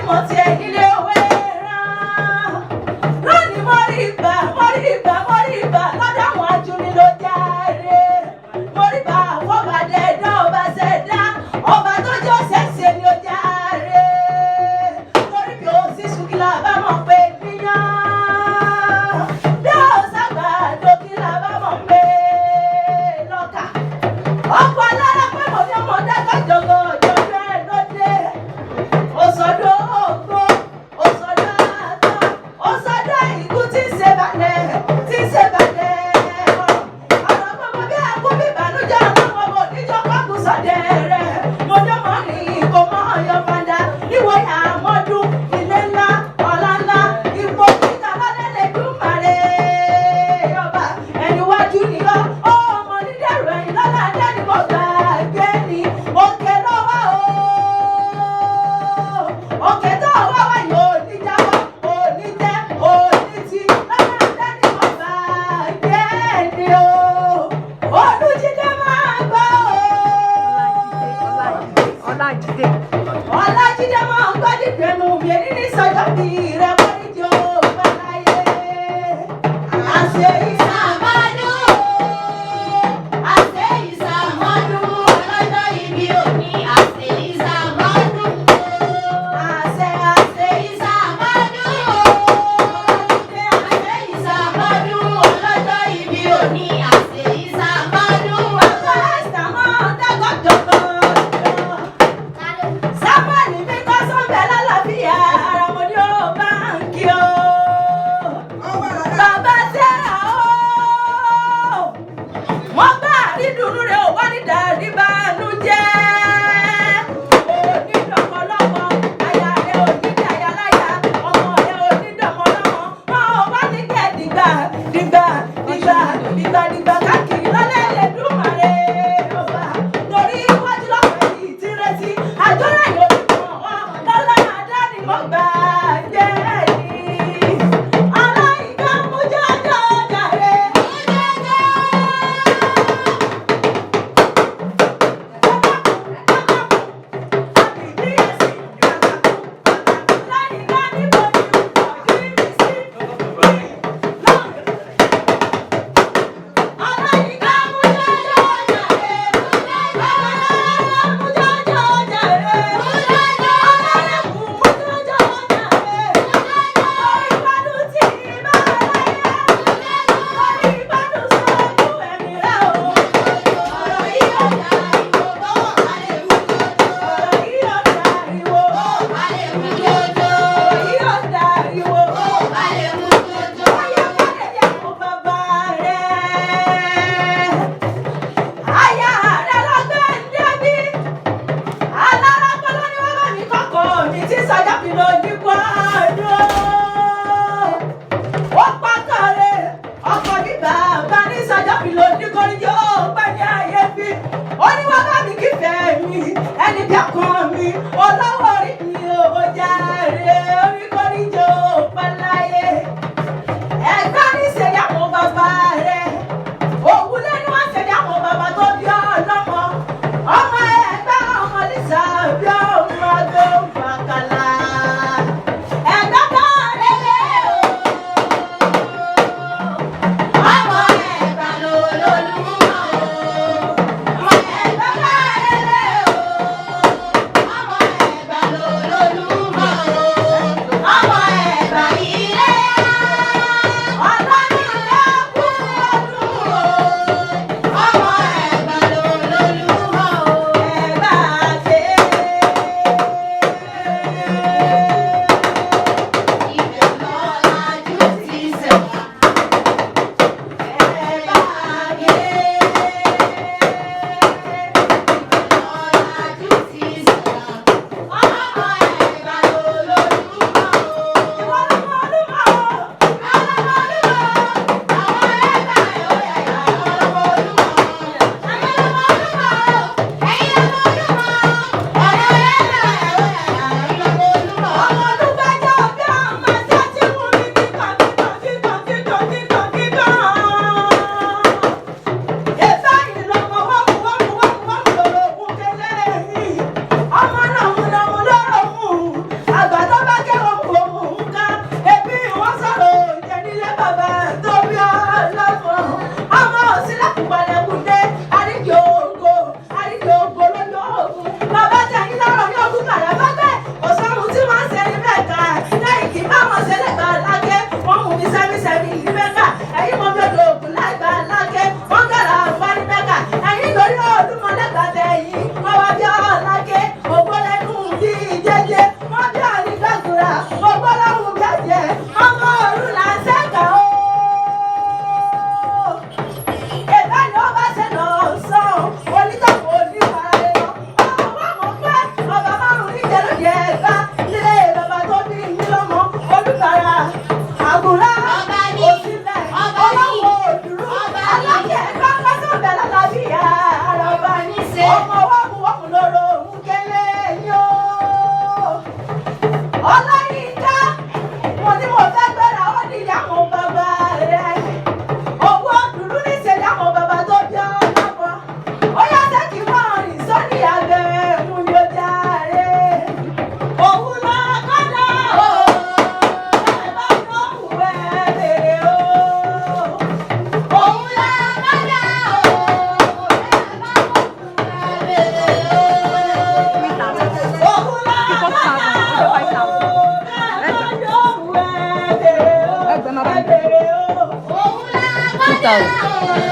mọ̀ tiẹ̀ nílé òwe rán. Lónìí mo rí ibà, mo rí ibà, mo rí ibà lọ́dọ̀ àwọn ajúni ló járe. Mo rí ibà fọba dẹ̀dá, ọba ṣẹ̀dá, ọba tó jẹ́ ṣẹ̀ṣẹ̀ ni ó járe. Torí bí ó sì sùn kí la bá mọ̀ pé níyàn. Bí ó ṣàgbàdo kí la bá mọ̀ pé lọ́kà. Ọ̀pọ̀ alára pé mo ní ọmọ dákọ̀ jọ̀gọ̀ jọ̀gọ̀ ẹ̀ lóde. Òsọdọ̀ ògbó, òsọdọ̀ àtọ̀, òsọdọ̀ ìkú tí ń ṣe balẹ̀, tí ń ṣe balẹ̀. Ọ̀rọ̀ gbogbo bí ẹkún bí ìbànújẹ́ ọlọ́wọ́ mo níjọ́ kọ́kùn sọ̀dẹ̀ rẹ̀. Mo ní ọmọ ní kò mọ ọyọ fanda níwòye àmọ́dún ilé ńlá, ọ̀la ńlá, ipò kíkà lọ́lẹ́lẹ́dùmarè ọba. Ẹni wájú ni ọ́, ọmọ nídẹ̀rù ẹ̀yìn lọ́la dánimọ̀ gbàgbé ni òkè lọ́wọ́ o. Òkè tó wá wá yóò ní jábọ́, òní tẹ́, òní tí lọ́la dánimọ̀ gbàgbé ni o. Olújídé máa gbọ́ o. Ọlájídé. Ọlájídé máa ń gbọ́ dídùn ẹnu mi èyí ní sọjọ́ bí rẹ̀ wọ́n ní jò gbàláyé. Àṣẹ Ìsàmọ́dún àṣẹ ìsàmọ́dún ọlọ́jọ́ ìbí òní àṣẹ ìsàmọ́dún àṣẹ àṣẹ ìsàmọ́dún àṣẹ ìsàmọ́dún ọlọ́jọ́ ìbí òní àṣẹ ìsàmọ́dún. Bàbá Esther máa ń dágọ́ jọ̀gọ̀. Sámúẹ́lì mi kọ́ sọ́nbẹ̀ lálàáfíà, ara mo ní ó bá ń kí o. Bàbá Sarah o. Wọ́n bá àrídùnnú rẹ̀ ò wá ní dàrí bánújẹ́. Onídọ̀mọlọ́mọ, aya rẹ̀ onídàyàláyà, ọmọ rẹ̀ onídọ̀mọlọ́mọ. Wọ́n ò wá ní kẹ́ dìgbà, dìgbà, dìgbà, dìgbà, dìgbà káàkiri lọ́lẹ́ Ẹlẹ́dùmarè ọba. Torí iwájú lọ́pẹ́ yìí ti retí, àjọyọ̀ yóò ti kàn wọ́n lọ́lá àdánimọ̀gbà jẹ́ ni. Aláìká mú jọjọ jàre. Ọ̀rọ̀ yìí ó dà ìwò bọ́wọ̀ bá lè mú jọjọ. Bá lè mú jọjọ. Bá lè mú jọjọ. Aya rẹ̀ lọ́gbẹ́ ń débí. Alárápọ́lá ni wọ́n bá mi kọ́kọ́ mi tí sọjá fi lọ ní kwádó. Ó pàkàrẹ̀ ọkọ̀ ní bàbá ní sọjá fi lọ ní kọ́ríjọ́ pẹ́ ní ayé fi. Ó ní wọ́n bá mi kífẹ̀ẹ́ mi, ẹni bí ọkàn mi, olówó orí mi ò jàre, orí kọ́ríjọ́ pẹ́ láyé. Ẹ̀gbọ́n ní ṣèyí àwọn bàbá rẹ̀. Òun lẹ́nu wá ṣèyí àwọn bàbá tó bí ọlọ́mọ. Ọmọ ẹ̀gbọ́n ọmọ Lisa bí ọmọ tó ń fàkàlà. Ọláyínká, mo ní mo fẹ́ gbéra, ó ní ìyá àwọn bàbá rẹ̀. Owó dúdú ní ṣe ìyá àwọn bàbá tó bí ọlọ́mọ. Ó yá sẹ́kì máa rìn sóní abẹ́ mú mi ó járe. Òun lọ kọ́dà o, ẹ bá lóhùn ẹ bèrè o. Òun lọ kọ́dà o, ẹ bá lóhùn ẹ bèrè o. Òun lọ kọ́dà o, ẹ bá lóhùn ẹ bèrè o. Ẹ bèrè o. 2000.